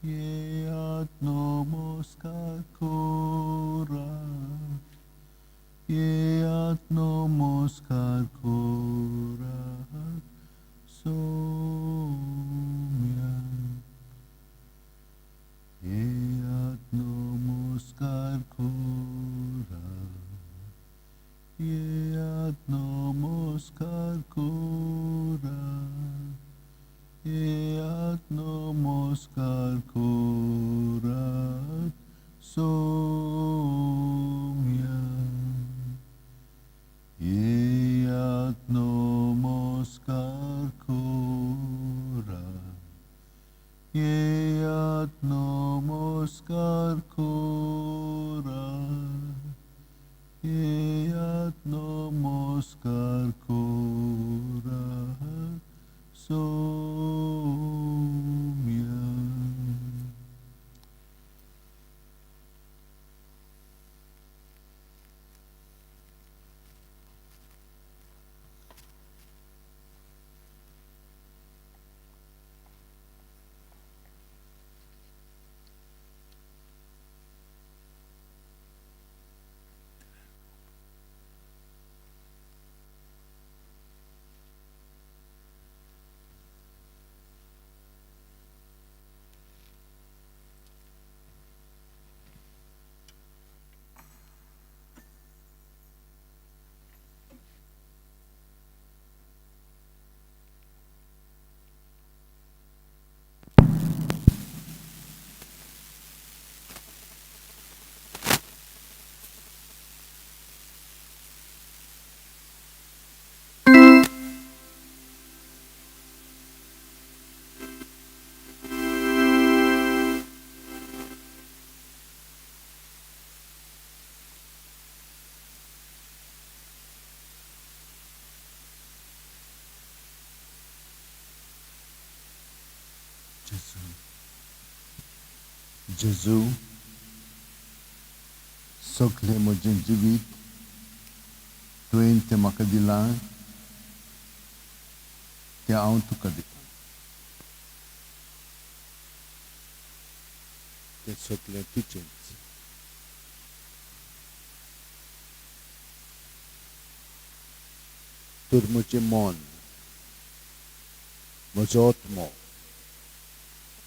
येयात नमस्कार करात, येयात नमस्कार करात सोम्याक. येयात नमस्कार करात, येयात नमस्कार करात, येयात नमस्कार करात सोम्याक. येयात नमस्कार करात, येयात नमस्कार करात, येयात नमस्कार करात सोम्याक. जेजू, जेजू, सगळें म्हजें जिवीत तुवें तें म्हाका दिलां, तें हांव तुका दितां. तें सगळें तुजेंच. तर म्हजें मन, म्हजो आत्मो,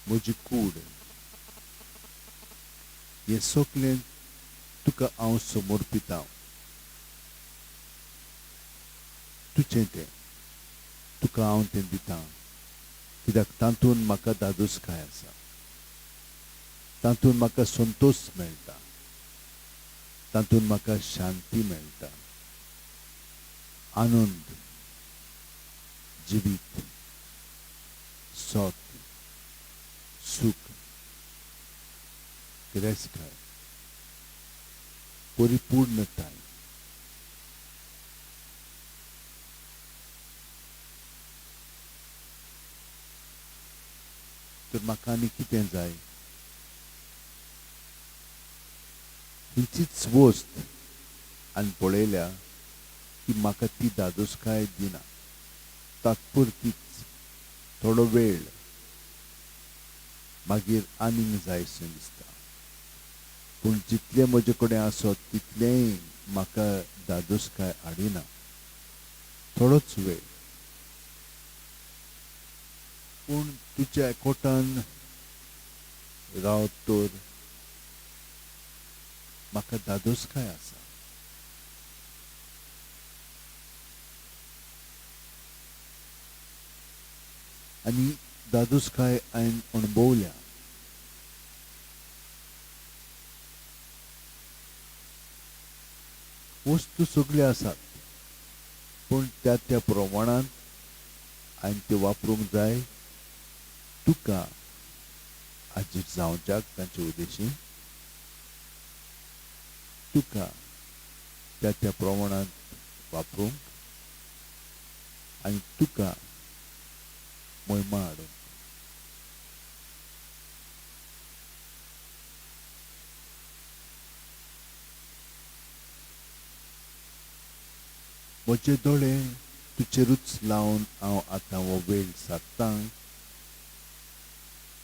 म्हजी कूड, हें सगळें तुका हांव समर्पितां. तुजें तें, तुका हांव तें दितां, कित्याक तातूंत म्हाका धादोसकाय आसा, तातूंत म्हाका संतोश मेळटा, तातूंत म्हाका शांती मेळटा, आनंद, जिवीत, सत, सूख, गिरेस्तकाय, परिपूर्णताय. तर म्हाका आनी कितें जाय? खंयचीच वस्त आनी पळयल्या की म्हाका ती धादोसकाय दिना, तात्पुरतीच, थोडो वेळ, मागीर आनीक जायशें दिसता. पूण जितलें म्हजे कडेन आसत तितलेंय म्हाका धादोसकाय हाडिना, थोडोच वेळ. पूण तुज्या एकवटान रावत तर म्हाका धादोसकाय आसा. आनी धादोसकाय हांवें अणभवल्या. वस्तू सगल्यो आसात, पूण त्या त्या प्रमाणांत हांवें त्यो वापरूंक जाय तुका हाजीर जावच्याक तांचे उद्देशी, तुका त्या त्या प्रमाणांत वापरूंक आनी तुका मोहिमा हाडूंक. म्हजे दोळे तुजेरूच लावन हांव आतां हो वेळ सारतां.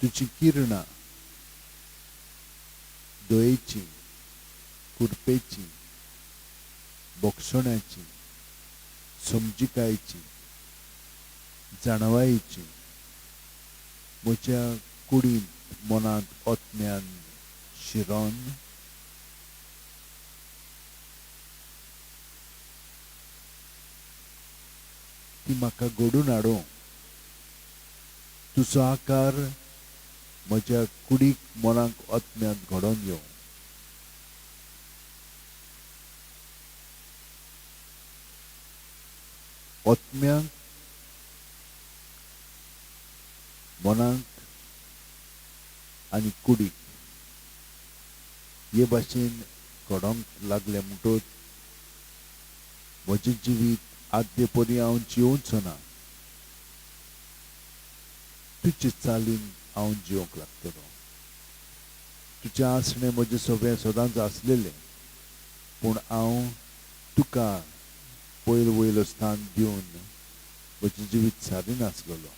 तुजी किरणां दयेची, कृपेची, बोगसण्याची, समजिकायेची, जाणवायेची म्हज्या कुडींत, मनांत, आत्म्यान शिरोन ती म्हाका घडून हाडूं. तुजो आकार म्हज्या कुडीक, मनाक, आत्म्यांत घडोवन येवं. आत्म्यांक, मनाक आनी कुडीक हे भाशेन घडोवंक लागलें म्हणटच म्हजें जिवीत आदले परी हांव जियोवचो ना, तुजे चालीन हांव जिवंक लागतलो. तुजें आसणें म्हजें सगळें सदांच आसलेलें, पूण हांव तुका पयलो वयलो स्थान दिवन म्हजें जिवीत सारिनासलेलो.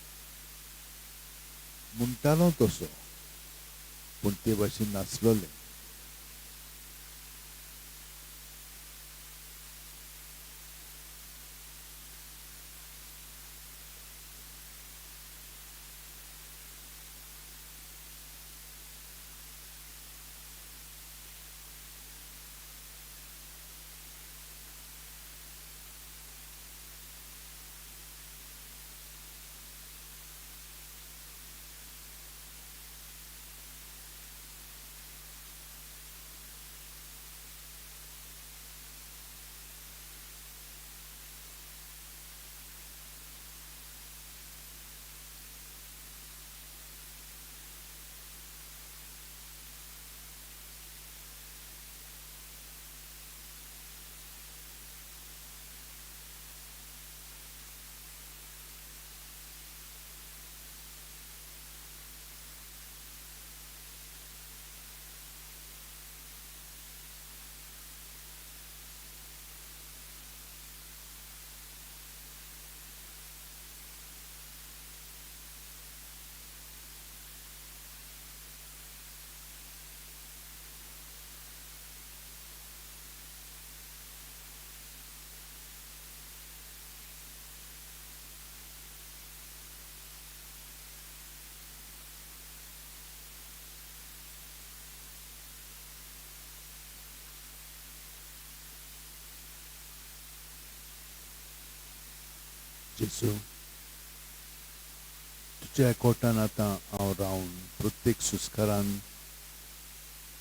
म्हणटालो तसो, पूण ते भाशेन नासलेलें. जेजू, तुज्या एकवटान आतां हांव रावन प्रत्येक सुस्कारान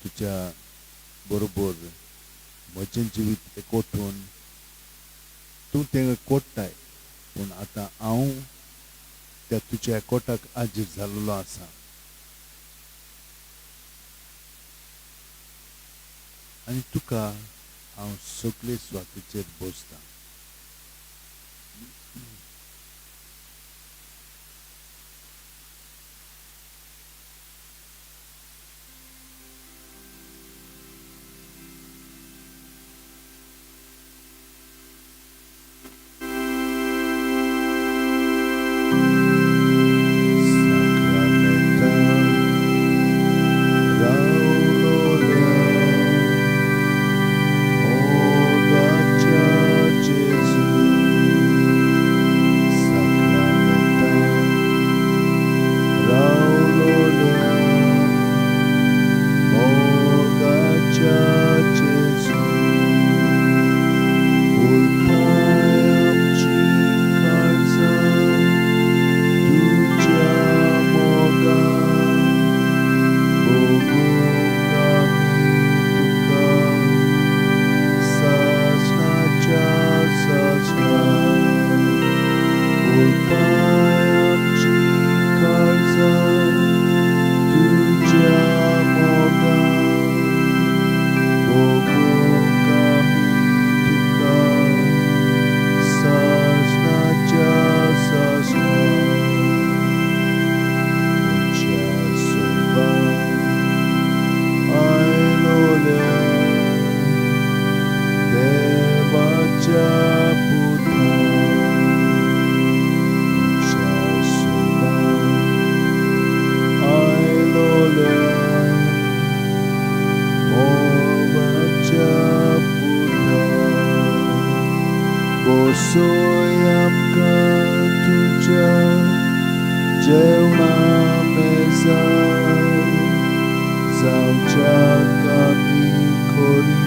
तुज्या बरोबर म्हजें जिवीत एकवटून तूं तें एकवटाय, पूण आतां हांव त्या तुज्या एकवटाक आजीर जाल्लो आसा. आनी तुका हांव सगळे सुवातेचेर बसतां. बसय आमकां तुज्या जेवणा मेजार, जावच्याक आमी खरी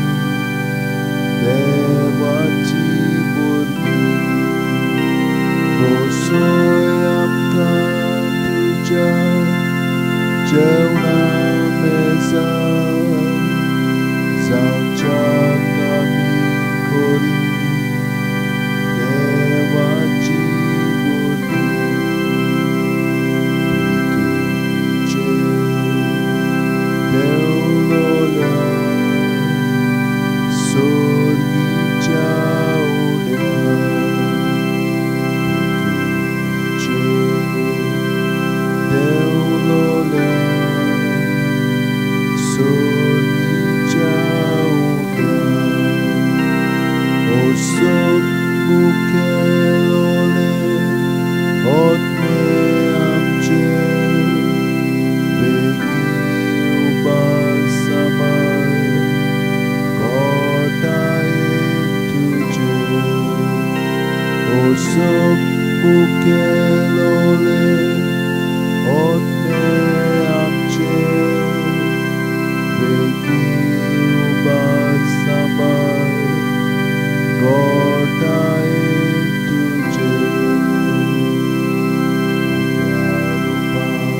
देवाची भुरगीं. बसय आमकां तुज्या जेवणा मेजार, जावच्याक आमी खरी देवाची भुरगीं. पृथ्वीचेर देंवलोल्या सर्गीच्या उड्या, पृथ्वीचेर देंवलोल्या सर्गीच्या उड्या, ओसक मुखेलोले आत्मे आमचे, बेगीन उबार सांबाळ घोटायेन तुजे. ओसक मुखेलोले आत्मे आमचे, बेगीन उबार सांबाळ घोटायेन तुजे. उड्या रुपान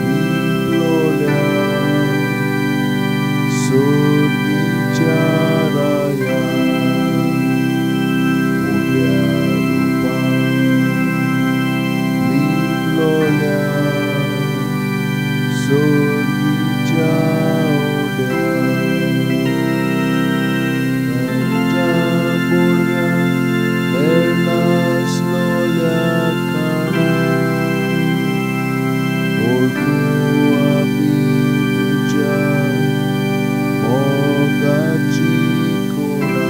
लिपलोल्या सर्गीच्या राया, उड्या रुपान लिपलोल्या सर्गीच्या उड्या, आमच्या बोडव्या मेळनासलोल्या खाणा, ओळखूं आमी तुज्या मोगाची खुणा.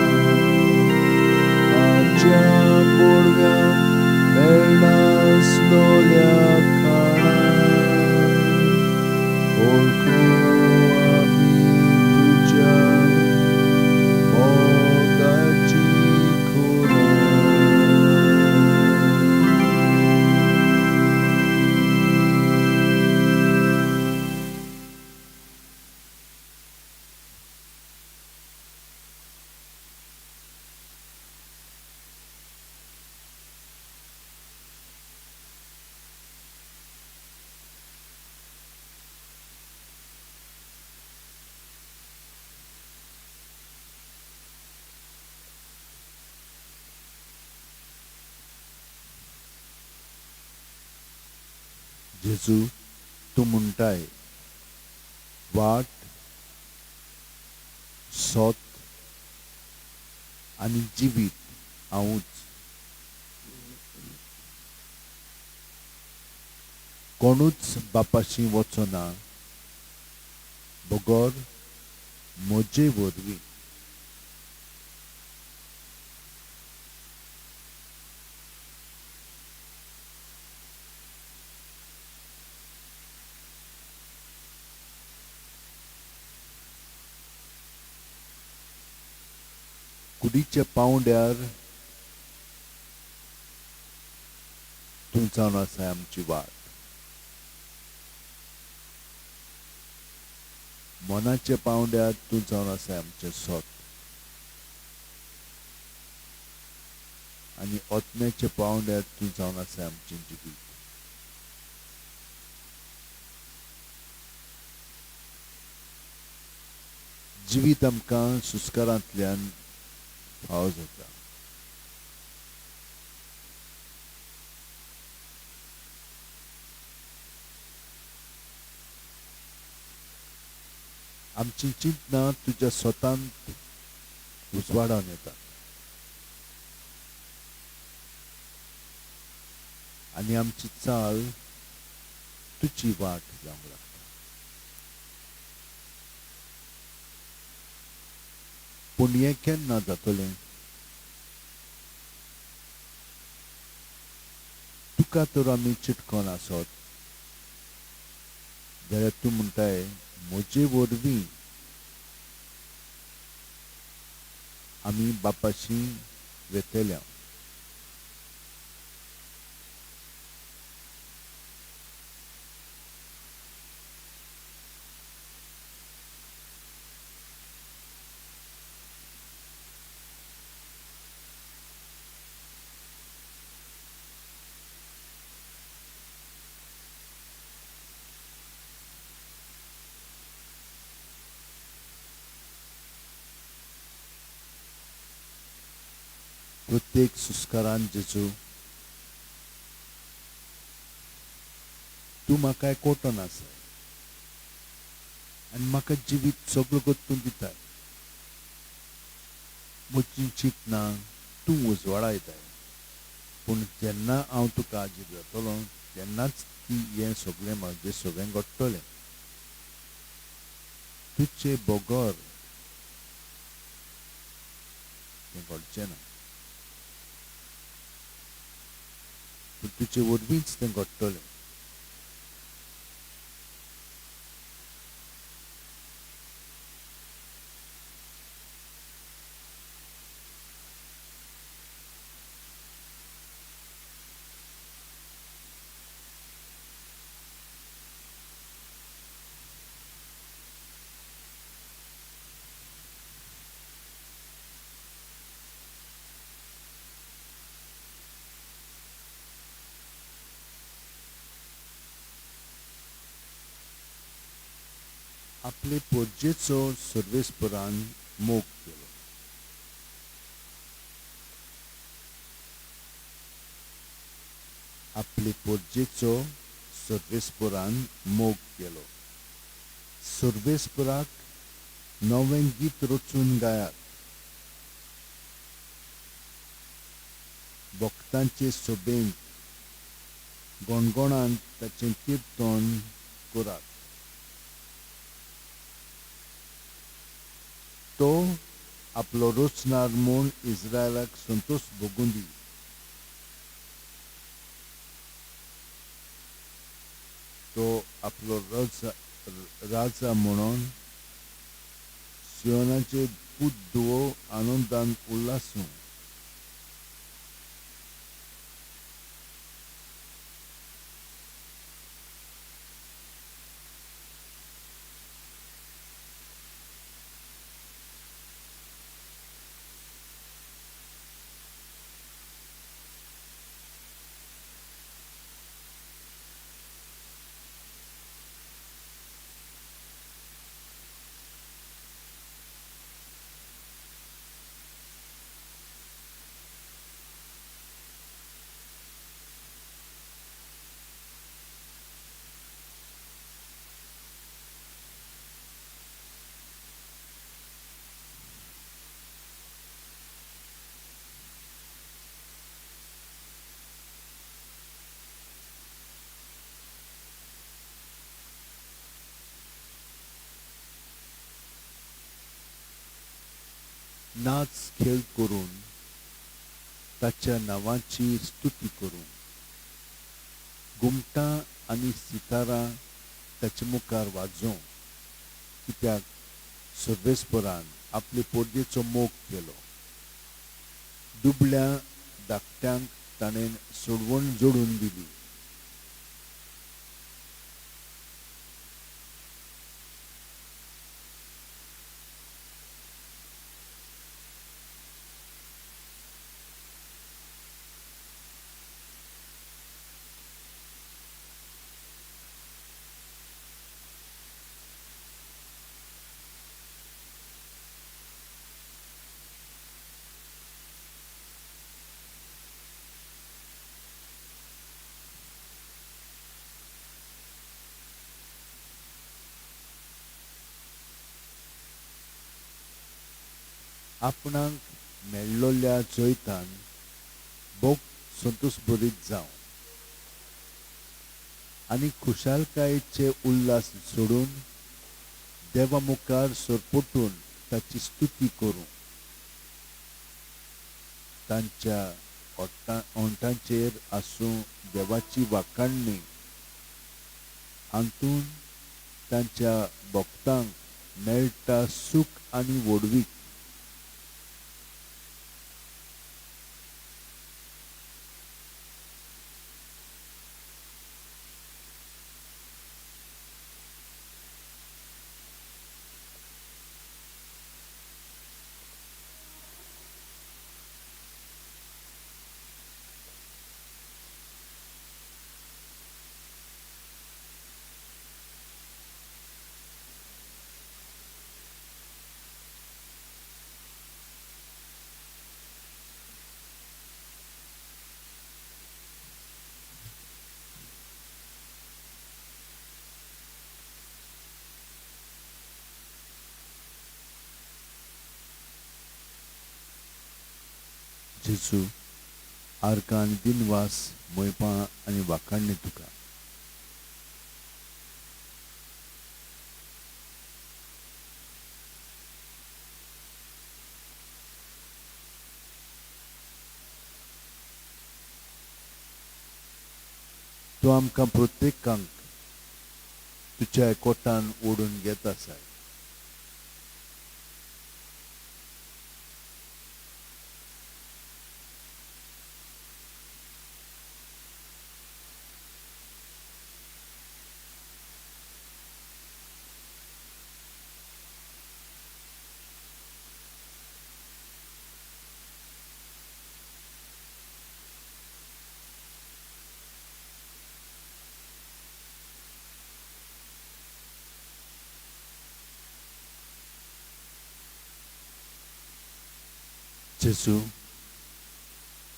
आमच्या बोडव्या मेळनासलोल्या खाणा, ओळखूं आमी तुज्या मोगाची खुणा. जेजू, तूं म्हणटाय, वाट, सत आनी जिवीत हांवूच. कोणूच बापाशी वचना बगर म्हजे वरवीं. कुडीच्या पांवड्यार तूं जावन आसा आमची वाट, मनाच्या पांवड्यार तूं जावन आसा आमचें सत, आनी आत्म्याच्या पांवड्यार तूं जावन आसा आमचें जिवीत. जिवीत आमकां सुस्कारांतल्यान फावो जाता. आमची चिंतना तुज्या स्वतांत उजवाडावन येता आनी आमची चाल तुजी वाट जावंक लागता. पूण हें केन्ना जातलें? तुका तर आमी चिटकोन आसत जाल्यार तूं म्हणटाय, म्हजे वरवीं आमी बापाशी वेतले हांव. प्रत्येक सुस्कारान जेजू तूं म्हाका कोटोन आसाय आनी म्हाका जिवीत सगळो गोत्तून दिताय. म्हजीं चिंतनां तूं उजवाडायताय, पूण जेन्ना हांव तुका आजीब जातलो तेन्नाच ती हें सगळें म्हजें सगळें घडटलें. तुजे बगर तें घडचें ना, पूण तुजे वरवींच तें घडटलें. आपले पोरजेचो सर्वेस्परान मोग केलो. आपले पोरजेचो सर्वेस्परान मोग केलो. सर्वेस्पराक नवें गीत रचून गायात. भक्तांचे सभेंत गणगणांत ताचें किर्तन करात. तो आपलो रचणार म्हूण इस्रायलाक संतोश भोगूं दी. तो आपलो राजा म्हणून सियोनाचे पूत धुवो आनंदान उल्हासूं. नाच खेळ करून ताच्या नांवाची स्तुती करूं. घुमटां आनी सितारां ताचे मुखार वाजोवं, कित्याक सर्वेस्परान आपले पोरजेचो मोग केलो. दुबळ्या धाकट्यांक ताणें सोडवण जोडून दिली. आपणाक मेळ्ळोल्या जैतान भोग संतोषभरीत जावं आनी खुशालकायेचे उल्हास सोडून देवा मुखार सरपटून ताची स्तुती करूं. तांच्या ओंठांचेर आसूं देवाची वाखाणणी, हातूंत तांच्या भक्तांक मेळटा सूख आनी व्हडवीक. जेजू, आर्गां आनी दिनवास, मोयपां आनी वाखाणणी तुका. तूं आमकां प्रत्येकांक तुज्या एकवटान ओडून घेत आसाय. जेजू,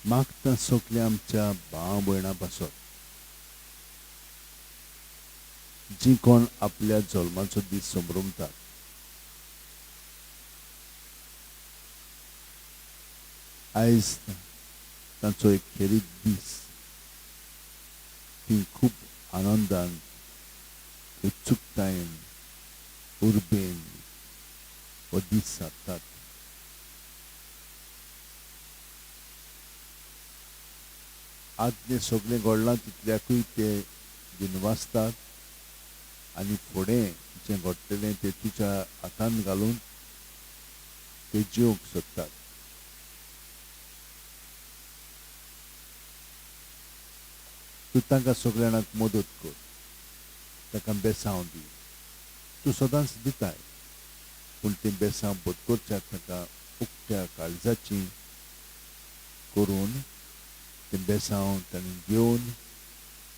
मागता सगल्या आमच्या भाव भयणां पासत, जीं कोण आपल्या जल्माचो दीस संभ्रमतात. आयज तांचो एक खेरीत दीस. तीं खूब आनंदान, उत्सुकतायेन, उर्बेन हो दीस सारतात. आदलें सगळें घडलां तितल्याकूय ते दिनवासतात आनी फुडें जें घडटलें तें तुज्या हातान घालून ते जिवंक सोदतात. तूं तांकां सगळ्यांक मदत कर, तांकां बेसांव दी. तूं सदांच दिताय, पूण तीं बेसांव पत्करच्याक तांकां उक्त्या काळजाची करून तें बेसांव तांणी घेवन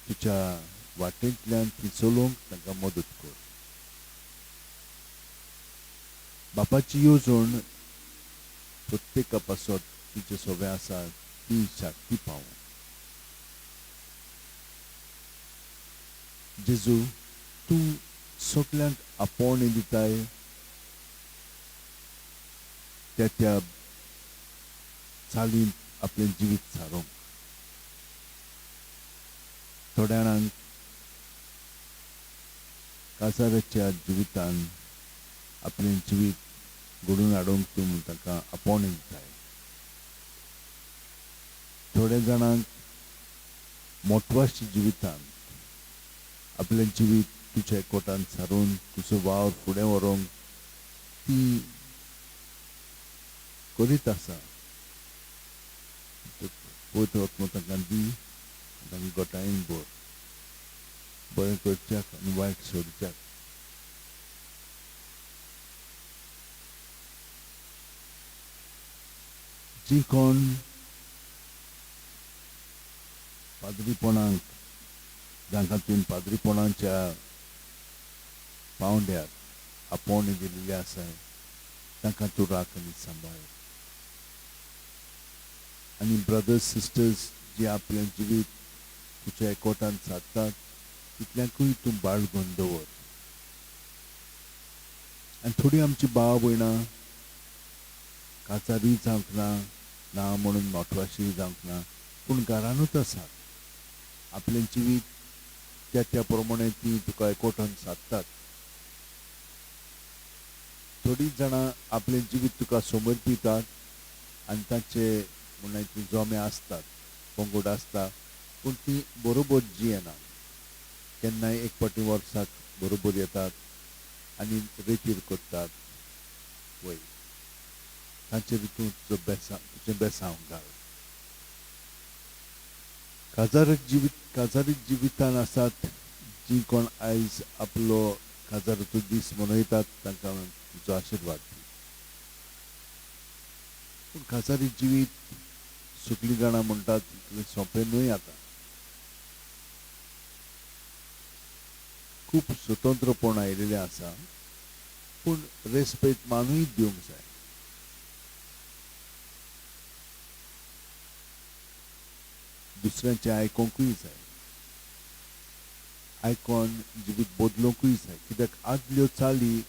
तुज्या वाटेंतल्यान ती चलोवंक तांकां मदत कर. बापाची येवजण प्रत्येका पासत तुजे सगळें आसा ती शक्ती पावूं. जेजू, तूं सगल्यांक आपोवणें दिताय त्या त्या चालींत आपलें जिवीत सारोवंक. थोड्या जाणांक काजाराच्या जिवितान आपलें जिवीत घडोवन हाडूंक तूं तांकां आपोवणें दिताय. थोड्या जाणांक मोटवाशी जिवितान आपलें जिवीत तुज्या एकवटान सारून तुजो वावर फुडें व्हरूंक ती करीत आसा. पवित्र आत्मो तांकां दी, तांकां घटायेन भर, बरें करच्याक आनी वायट सोडच्याक. जी कोण पाद्रीपणाक, जांकां तुवें पाद्रीपणाच्या पावंड्यार आपोवणें दिल्लें आसा, तांकां तूं राख आनी सांबाळ. आनी ब्रदर्स सिस्टर्स जे आपलें जिवीत तुज्या एकवटान सादतात तितल्यांकूय तूं बाळगून दवर. आनी थोडीं आमची भाव भयणां काजारूय जावंक ना, ना म्हणून मोटवाशीय जावंक ना, पूण घरानूच आसात. आपलें जिवीत त्या त्या प्रमाणे ती तुका एकवटान सादतात. थोडीं जाणां आपलें जिवीत तुका समर्पितात आनी तांचे म्हणल्यार ती जोमे आसतात, पंगड आसता, पूण ती बरोबर जियेनात. केन्नाय एक फावटी वर्साक बरोबर येतात आनी रेतीर करतात. वय तांचेर तूं तुजो बेसांव, तुजें बेसांव घाल. काजारी जिवितान आसात जीं कोण आयज आपलो काजाराचो दीस मनयतात तांकां तुजो आशिर्वाद दी. पूण काजारी जिवीत सगळीं जाणां म्हणटात तितलें सोंपें न्हय. आतां खूब स्वतंत्रपण आयिल्लें आसा, पूण रेस्पेद मानूय दिवंक जाय. दुसऱ्यांचें आयकोंकूय जाय, आयकोन जिवीत बदलूंकूय जाय. कित्याक आदल्यो चाली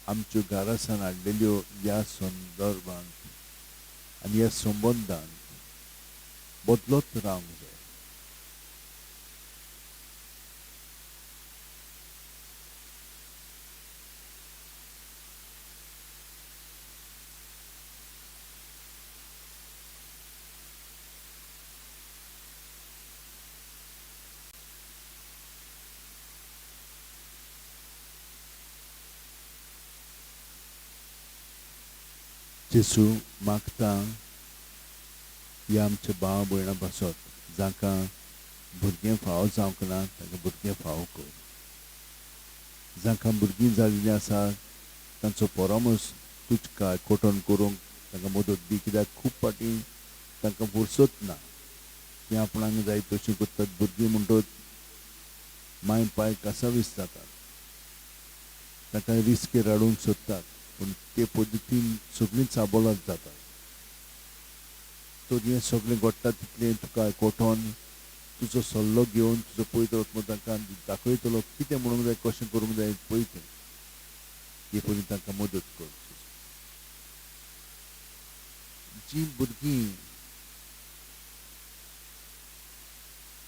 आमच्यो घरासान हाडलेल्यो ह्या संदर्भांत आनी ह्या संबंदान बदलत रावंक जाय. जेजू मागता ह्या आमच्या भाव भयणां पासत जांकां भुरगें फावो जावंक ना तांकां भुरगें फावो कर. जांकां भुरगीं जाल्लीं आसा तांचो परामर्श तुजका कोटण करूंक तांकां मदत दी, कित्याक खूब फाटीं तांकां फुरसत ना, तीं आपणाक जाय तशीं करतात. भुरगीं म्हणटच माय पाय कासावीस जातात, तांकां रिस्केर हाडूंक सोदतात, पूण ते पद्दतीन सगळींच आबोलात जातात. तर हें सगळें घडटा तितलें तुका कोटोन तुजो सल्लो घेवन तुजो पयतो आत्मो तांकां दाखयतलो कितें म्हणूंक जाय, कशें करूंक जाय पळय तें. हे पयलीं तांकां मदत कर. जीं भुरगीं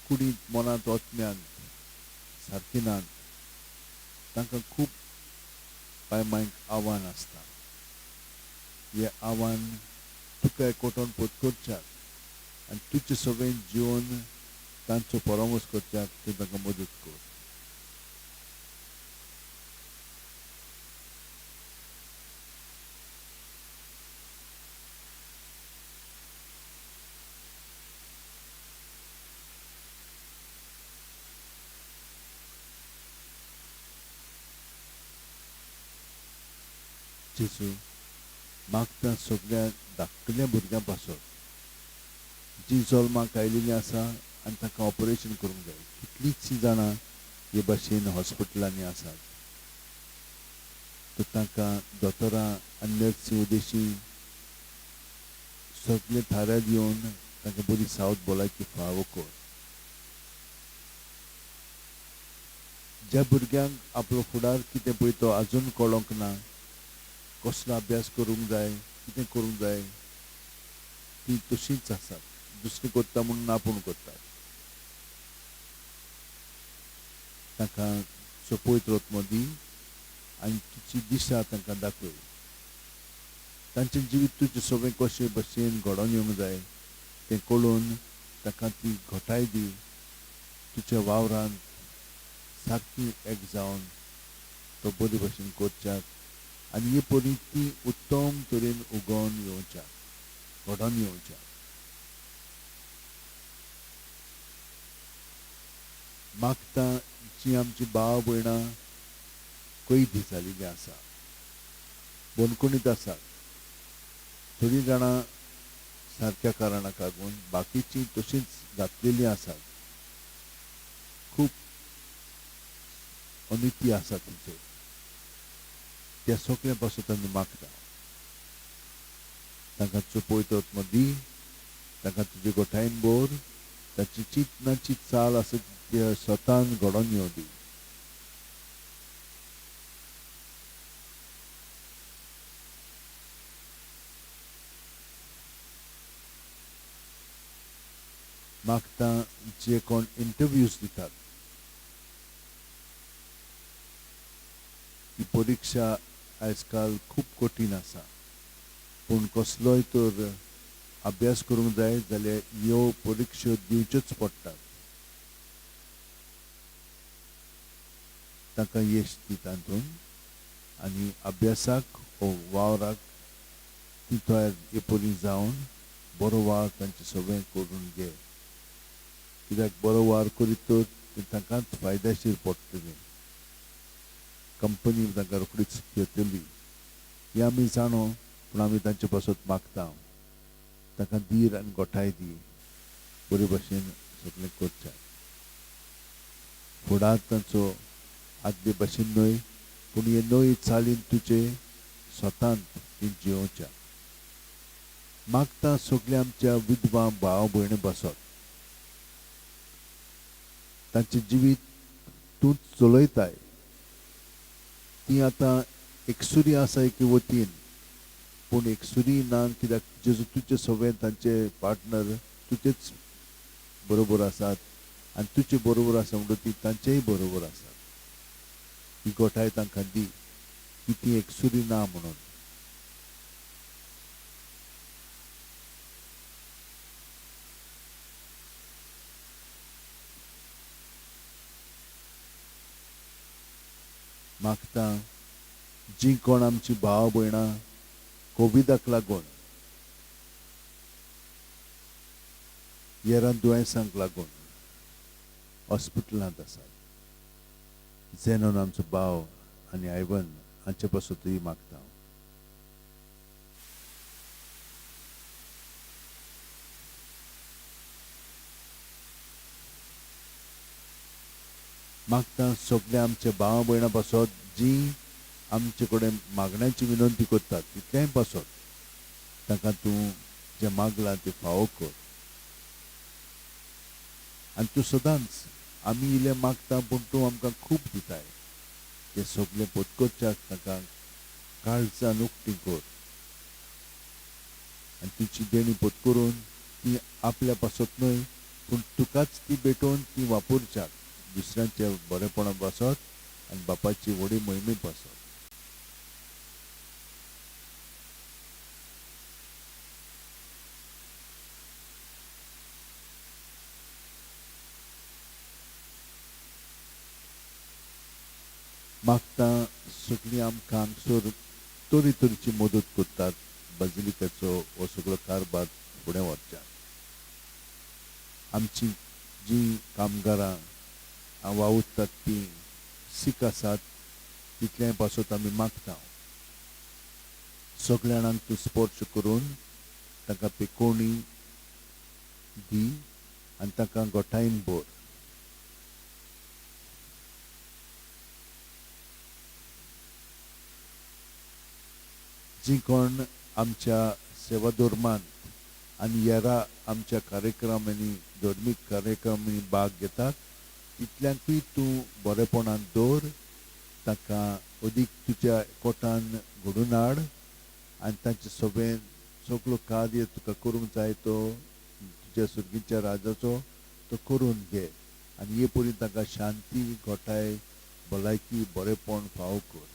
कुडींत मनांत आत्म्यांत सारकीं नात तांकां खूब पाय मायक आव्हान आसता. हें आव्हान तुका एकवटोन पत्करच्याक आनी तुजे सगळें जिवन तांचो परामर्श करच्याक तूं तांकां मदत कर. जेजू मागता सगळ्या धाकटल्या भुरग्यां पासत जीं जल्माक आयिल्लीं आसा आनी तांकां ऑपरेशन करूंक जाय. कितलींचशीं जाणां हे भाशेन हॉस्पिटलांनी आसात, तर तांकां दोतोरां आनी नर्सी उदेशी सगळें थाऱ्यार येवन तांकां बरी सावध भलायकी फावो कर. ज्या भुरग्यांक आपलो फुडार कितें पळय तो आजून कळोंक ना, कसलो अभ्यास करूंक जाय, कितें करूंक जाय, तीं तशींच आसात, दुसरीं करता म्हणून आपूण करतात. तांकां सोपयत मदीं आनी तुजी दिशा तांकां दाखय. तांचें जिवीत तुजें सगळें कशें भशेन घडोवन येवंक जाय तें कळून तांकां ती घटाय दी. तुज्या वावरांत सारकी एक जावन तो बरे भशेन करच्याक आनी हे परी ती उत्तम तरेन उगोवन येवच्याक, घडोवन येवच्याक. मागता जी आमची भाव भयणां कैदी जाल्ली आसा, बंदखणीत आसात, थोडीं जाणां सारक्या कारणाक लागून, बाकीचीं तशींच घातलेलीं आसात. खूब अनिती आसा तिचेर. त्या सगळ्यां पासून आमी मागता तांकां चोपयत मदीं, तांकां तुजे गोठायन भर, ताची चिंतनाची चाल आसा ती स्वतान घडोवन येवं दी. मागता जे कोण इंटरव्यूज दितात, ही परिक्षा आयज काल खूब कठीण आसा, पूण कसलोय तर अभ्यास करूंक जाय जाल्यार ह्यो परिक्षा दिवच्योच पडटात. तांकां येश दी तातूंत आनी अभ्यासाक वो वावराक ती तयार हे परी जावन बरो वावर तांचे सगळें करून घे, कित्याक बरो वावर करीत तर तें तांकांच फायदेशीर पडटलें. कंपनी तांकां रोखडीच घेतली हें आमी जाणो, पूण आमी तांचे पासत मागता तांकां धीर आनी गोठाय दी, बरे भशेन सगळें करचें. फुडार तांचो आदले भशेन न्हय, पूण हे नवे चालीन तुजे स्वतांत ती जियोवच्या. मागता सगळ्या आमच्या विधवा भाव भयणी बसत तांचें जिवीत तूं चलयताय. ती आतां एकसुरी आसा एके वतीन, आपूण एक सुरी ना, कित्याक जेजू तुजे सगळे तांचे पार्टनर तुजेच बरोबर आसात आनी तुजे बरोबर आसा म्हणटा ती तांचेय बरोबर आसात. ही गोठाय तांकां दी की ती एक सुरी ना म्हणून. मागता जी कोण आमची भाव भयणां कोविडाक लागून हेरां दुयेंसांक लागून हॉस्पिटलांत आसात, जेनोन आमचो भाव आनी आयवन हांचे पासतूय मागता. मागता सगळे आमचे भाव भयणां पासत जी आमचे कडेन मागण्याची विनंती करतात तितलेंय पासत तांकां तूं जें मागलां तें फावो कर. आनी तूं सदांच आमी इल्लें मागता पूण तूं आमकां खूब दिताय, तें सगळें पोतकोरच्याक तांकां काळजान उक्ती कर आनी तुजी देणी पोतकरून ती आपल्या पासत न्हय पूण तुकाच ती भेटोवन ती वापरच्याक दुसऱ्यांच्या बरेपणा पासत आनी बापाची व्हडी मोहिमे पासत. मागता सगळीं आमकां हांगसर तरे तरेची मदत करतात बाजिलिकाचो हो सगळो कारभार फुडें व्हरच्याक. आमची जी कामगारां वावुरतात ती सीख आसात तितलें पासत आमी मागता. सगळ्या जाणांक तूं स्पर्श करून तांकां पेकोवणी दी आनी तांकां गोठायन भर. जी कोण आमच्या सेवा धर्मांत आनी हेरा आमच्या कार्यक्रमांनी धर्मीक कार्यक्रमांनी भाग घेतात तितल्यांकूय तूं बरेपणान दवर, तांकां अदीक तुज्या कोटान घडून हाड आनी तांचे सगळें सगळो कार्य तुका करूंक जाय तो तुज्या सुर्गीच्या राजाचो तो करून घे आनी हे परी तांकां शांती गोठाय भलायकी बरेपण फावो कर.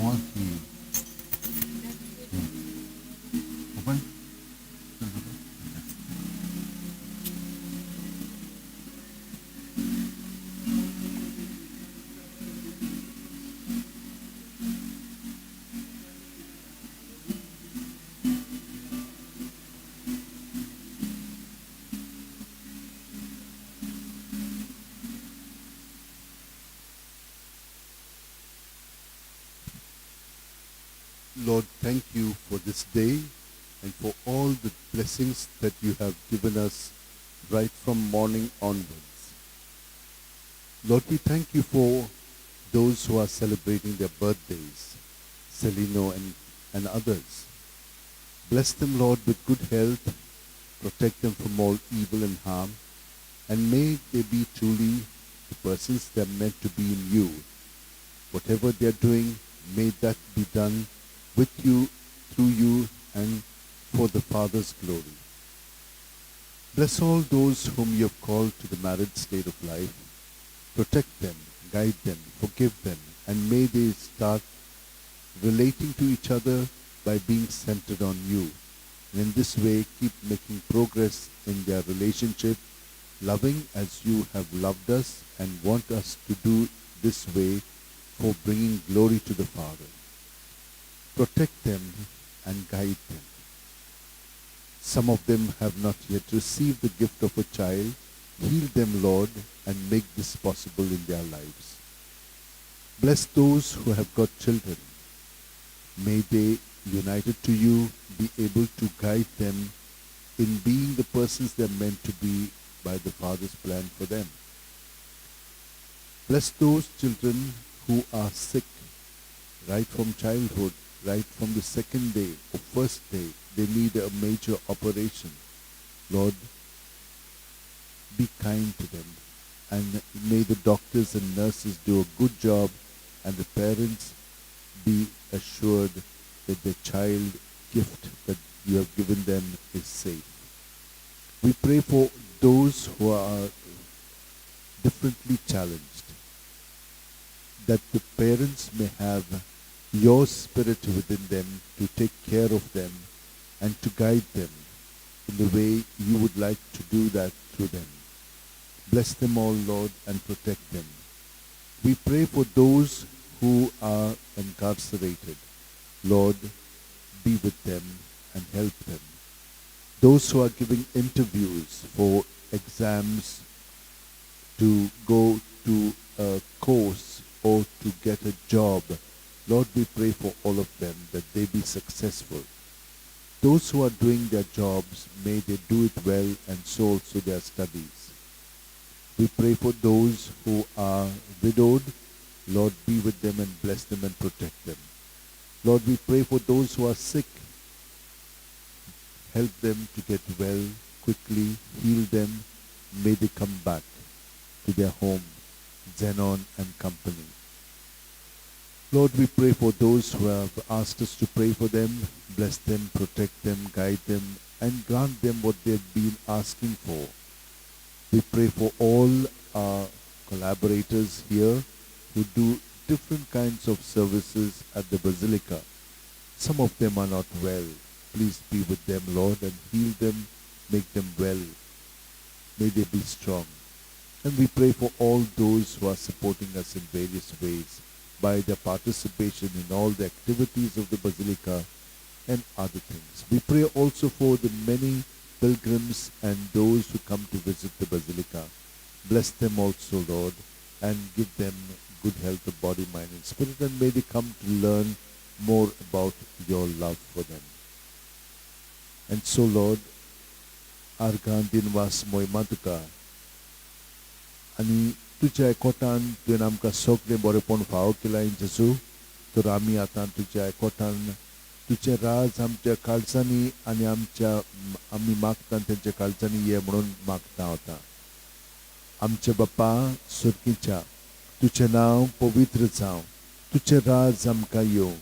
Small key. Open? Okay. Lord, thank you for this day and for all the blessings that you have given us right from morning onwards. Lord, we thank you for those who are celebrating their birthdays, Celino and others. Bless them, Lord, with good health, protect them from all evil and harm, and may they be truly the persons they are meant to be in you. Whatever they are doing, may that be done with you, through you, and for the Father's glory. Bless all those whom you have called to the married state of life. Protect them, guide them, forgive them, and may they start relating to each other by being centered on you. And in this way, keep making progress in their relationship, loving as you have loved us and want us to do this way for bringing glory to the Father. Protect them and guide them. Some of them have not yet received the gift of a child. Heal them, Lord, and make this possible in their lives. Bless those who have got children. May they, united to you, be able to guide them in being the persons they are meant to be by the Father's plan for them. Bless those children who are sick right from childhood, right from the second day or first day. They need a major operation. Lord, be kind to them, and may the doctors and nurses do a good job, and the parents be assured that the child gift that you have given them is safe. We pray for those who are differently challenged, that the parents may have your spirit within them to take care of them and to guide them in the way you would like to do that through them. Bless them all, Lord, and protect them. We pray for those who are incarcerated. Lord, be with them and help them. Those who are giving interviews for exams to go to a course or to get a job, Lord, we pray for all of them that they be successful. Those who are doing their jobs, may they do it well, and so also their studies. We pray for those who are widowed. Lord, be with them and bless them and protect them. Lord, we pray for those who are sick. Help them to get well quickly, heal them. May they come back to their home, Zenon and company. Lord, we pray for those who have asked us to pray for them. Bless them, protect them, guide them, and grant them what they've been asking for. We pray for all our collaborators here who do different kinds of services at the Basilica. Some of them are not well. Please be with them, Lord, and heal them, make them well. May they be strong. And we pray for all those who are supporting us in various ways by their participation in all the activities of the Basilica and other things. We pray also for the many pilgrims and those who come to visit the Basilica. Bless them also, Lord, and give them good health of body, mind, and spirit, and may they come to learn more about your love for them. And so, Lord, आर्गां दिनवास मोहिमा तुका आनी तुज्या एकवटान तुवें आमकां सगळें बरेपण फावो केलां जेजू. तर आमी आतां तुज्या एकवटान तुजें राज आमच्या काळजांनी आनी आमच्या आमी मागता तेंच्या काळजांनी ये म्हणून मागता आतां. आमच्या बापा सुर्कीच्या, तुजें नांव पवित्र जावं, तुजें राज आमकां येवं,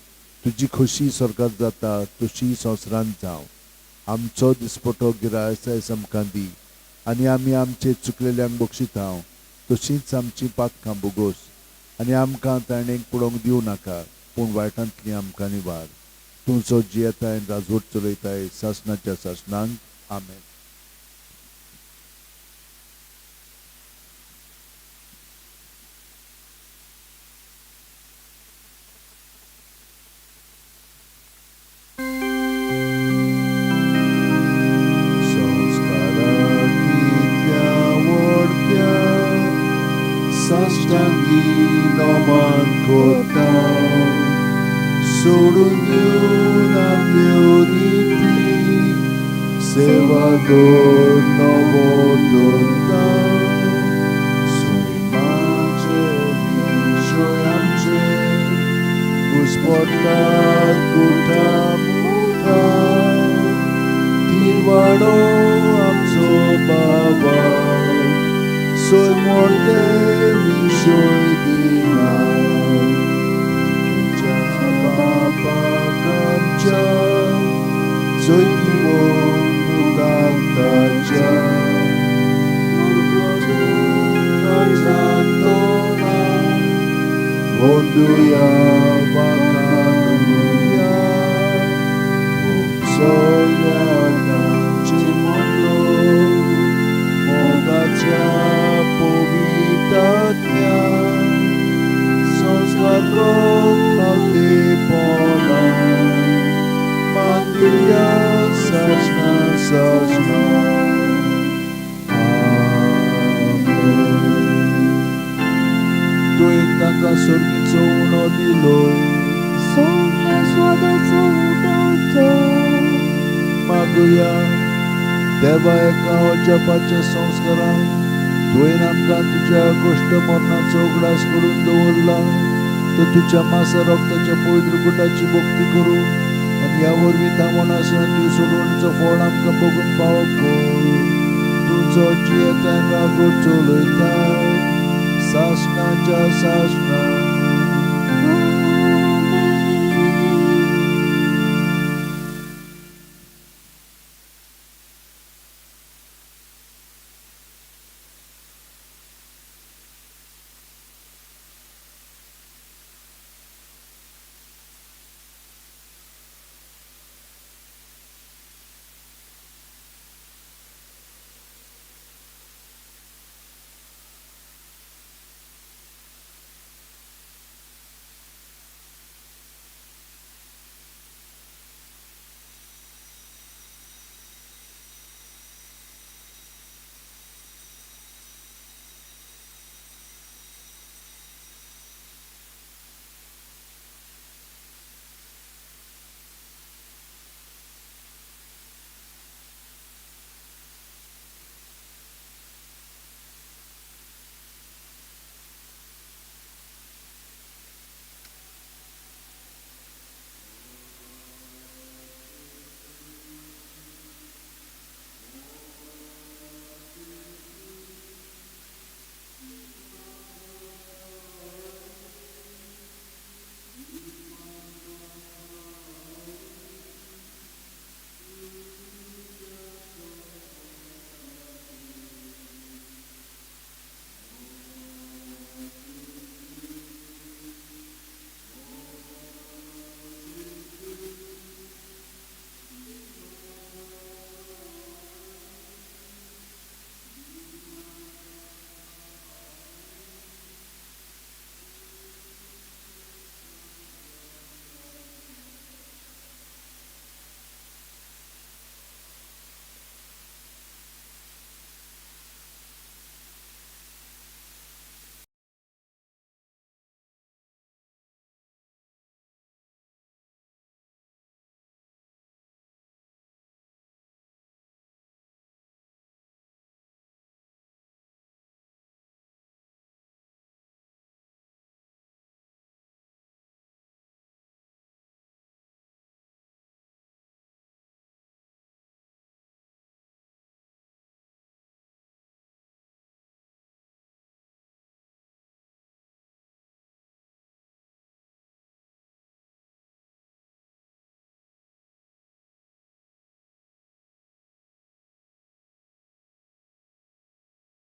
तुजी खोशी स्वर्गात जाता तशी संवसारांत जावं. आमचो दिसपटो गिरास आयज आमकां दी आनी आमी आमचे चुकलेल्यांक बक्षिता तशींच आमची पातकां बोगोस आनी आमकां ताणें पडोवंक दिवं नाका, पूण वायटांतली आमकां निवार. तूं जो जियेताय आनी राजवट चलयताय सासणाच्या सासणांक. आमेन. संस्कारा कितल्या व्हडत्या साश्टांगी नमन करता, सोडून दिवन आपल्यो रिती सेवा दर नवो दरता. सैमाचे विशय आमचे घुस्पटात कुठा मुठा, तिरवाडो आमचो बाबा सोय मोडते विशय दिना. तुमच्या बापाक आमच्या चोयती मुखांताच्या गोंदुया वाकानुया सगळ्या तांचे म्हणलो मोगाच्या पवित्रात्म्या संस्कार खावतेपणा मांदिया सासणा सासणा. आमेन. तुवें तांकां सर्गीचो उणो दिलोय, सगळ्या स्वादाचो उडवतो. मागुया. देवा, एका अजापाच्या संस्कारान तुवें आमकां तुज्या गोश्ट मरणाचो उगडास करून दवरला, तर तुज्या मासा रक्ताच्या पवित्र गुटाची भक्ती करूं आनी ह्या वरवीं थांबोन आसून तुजी सोडवणीचो फळ आमकां बघून पावो कर. तुजो जियेतान रागो चलयता सासणाच्या सासणाक.